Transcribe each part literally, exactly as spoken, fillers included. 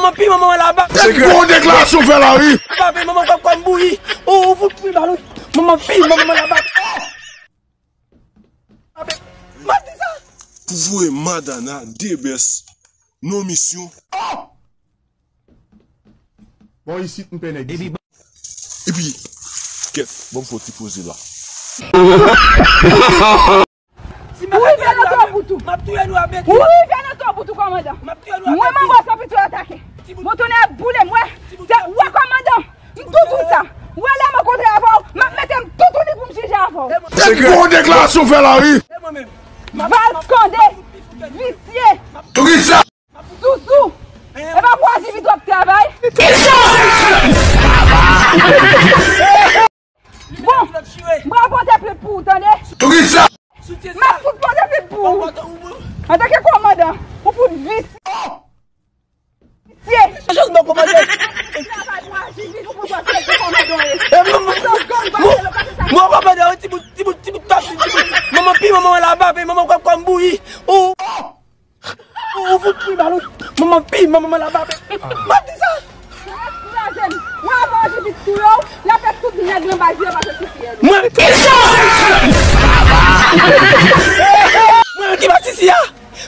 Manman pi manman laba. Se gwo deklarasyon fè la, wi. Laba, manman kòb kòm bouyi. Ou, ou fout pi bal, wi. Manman pi manman laba. Mwen di sa. Pou voye Madana, Debès, nan misyon. Bon, isit, m pè nèg isit. Epi, kèt, bon, m fè yon ti poze la. Ou rive nan to bout ou. M ap touye nou avèk. Ou rive nan to bout ou, kòmandan. M ap touye nou avèk. Mwen, manman, san piti atake. Bon, tonnè boule m, wè. Se, wè, kòmandan. M tou di w sa. Wè, lè m rankontre avè w, m ap mete m toutouni pou m jije avè w. Se gwo deklarasyon fè la, wi. E mwen menm. Valkande, visye. Sousou. E pa pou aji vit w ap travay. Bon, m pral pote plent pou ou, tande. M ap fout pote plent pou ou. Antanke kòmandan, ou fout visye. Visye. Jis mwen kòmandan. Travay pou aji vit ou pou pase pou kòmandan ye. Mwen kòmandan, ti bout, ti bout, ti bout tòt, ti bout. Manman pi manman laba, manman kòb kòm bouyi. Ou Ou fout pi bal, wi. Manman pi manman laba. M ap di sa. Kraze m. Mwen avan aji vit touye w, l ap fè tout nèg nan baz yo pase sou pye l. Mwen. Mwen ki pati si a.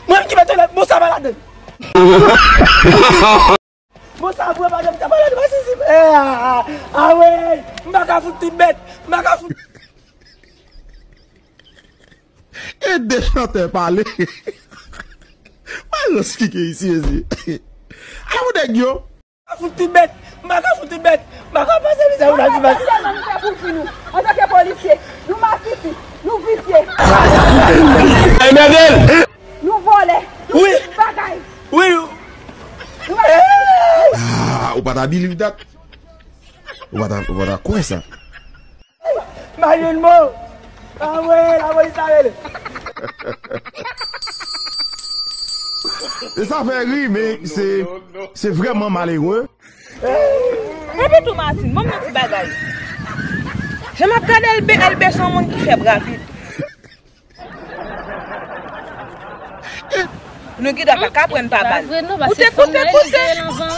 Mwen ki mete bon sa pa ladan. Bon sa vre pa janm sa pa ladan pase si. Ah, ah, ah, wi. M pa ka fout tout bèt. M pa ka fout. E de chantè pale. Mwen rans ki gen isi, ezi. Ala pou nèg yo. M pa ka fout tout bèt. M pa ka fout tout bèt. M pa ka pase mizè ou la di pase. Sèlman nou fè pou fi nou. Antanke polisye, nou masisi, nou visye. Ay, mèdèl. Nou vòlè, nou tout bagay. Wi. Nou bagay. Ah, ou pa ta believe that. Ou pa ta, ou pa ta kwè sa. Mayoun mo. Ah ouais, la polis la rele. E sa fè ri, men se, se vrèman malere. Epi tou, Martine, ban m yon ti bagay. Jan m ap gade Elbe, Elbe se yon moun ki fèb rapid. Nou gen dwa pa ka pran pa bal. Koute, koute, koute.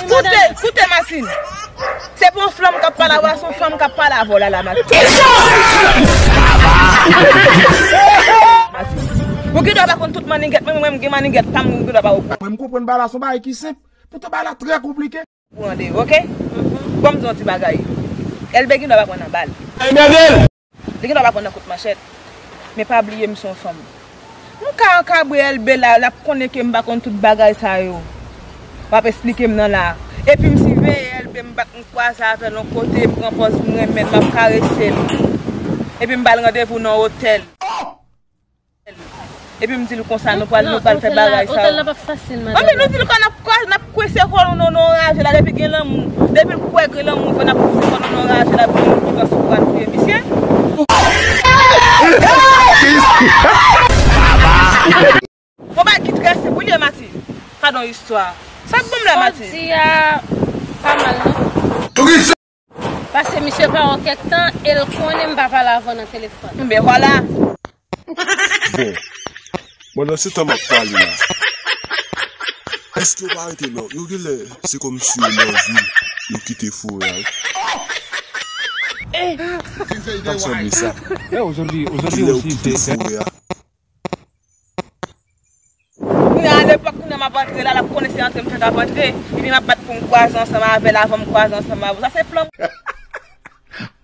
Koute, koute, Martine. Se pa yon flanm k ap pale avè w, se yon fanm k ap pale avè w la, la, Martine. Martine. Ou gen dwa pa konn tout mannigèt, mwen, mwen, m gen mannigèt pa m, ou gen dwa pa konn. Mwen, m konprann bagay la, se yon bagay ki senp. Poutan bagay la trè konplike. Pou rande, oke? Bon, m di yon ti bagay. Elbe gen dwa pa pran nan bal. Li gen dwa pa pran nan kout manchèt. Men pa bliye m se yon fanm. M ka ankabre Elbe la, l ap konnen ke m pa konn tout bagay sa yo. W ap esplike m nan la. Epi m siveye Elbe, m bat, m kwaze avè l yon kote, m pran pòz m renmen l, m ap karese l. Epi m ba l randevou nan otèl. Epi m di l konsa, nou pral, nou pral fè bagay sa yo. Otèl la p ap fasil, madanm. Anben, nou di l konsa, n ap kwa-, n ap kwese kò nou nan, nan raje la, depi gen lanmou. Depi l kwè gen lanmou, fò n ap kwese kò nou nan raje la, pou nou kontan sou pran touye misye. Yon bagay ki trè senp, wi, li ye, Mati. Padon, istwa. Sa k bon m la, Mati? Sa w di a pa mal, non. Paske misye pa wè w kèk tan, e l konnen m pa pale avè w nan telefòn. Enben, vwala. Bon, pandan se tan m ap pale la, èske yo pa rete non? Yo genlè, se kòmsi yo nan vil, yo kite forè a, wi. Sa k sanble sa? Genlè yo kite forè a. Kounye a, alepòk, kounye a m ap antre la, l ap konnen se antre m fèk ap antre, epi m ap bat pou m kwaze ansanm avè l avan m kwaze ansanm avè w. Sa se plan.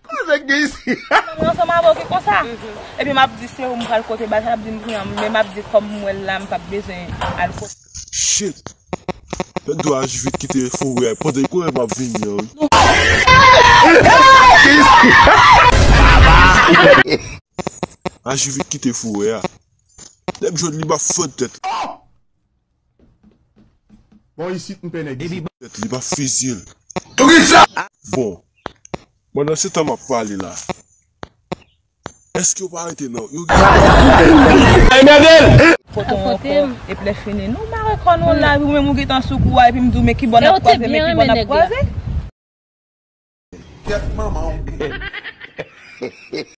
Koze k gen isi? Plan mwen ansanm avè w ki konsa. Epi m ap di se ou m pral kote bal sa, l ap di m kounye a, men m ap di kòm m wè l la, m p ap bezwen al kote. Shit! Fè dwa aji vit kite forè a, pandan l konnen m ap vini an, wi. Aji vit kite forè a. Lè m jwenn li, m ap fann tèt. Bon, isit, m pè nèg isit. Tèt li, m ap fiziye l. Bon, pandan se tan m ap pale la, èske yo pa rete non? Yo gen. Ay, mède l! Foto ankò, epi lè fini, nou mare kò nou la, ou menm ou gentan sou kou a, epi m di w, men ki bò n ap kwaze, men ki bò n ap kwaze.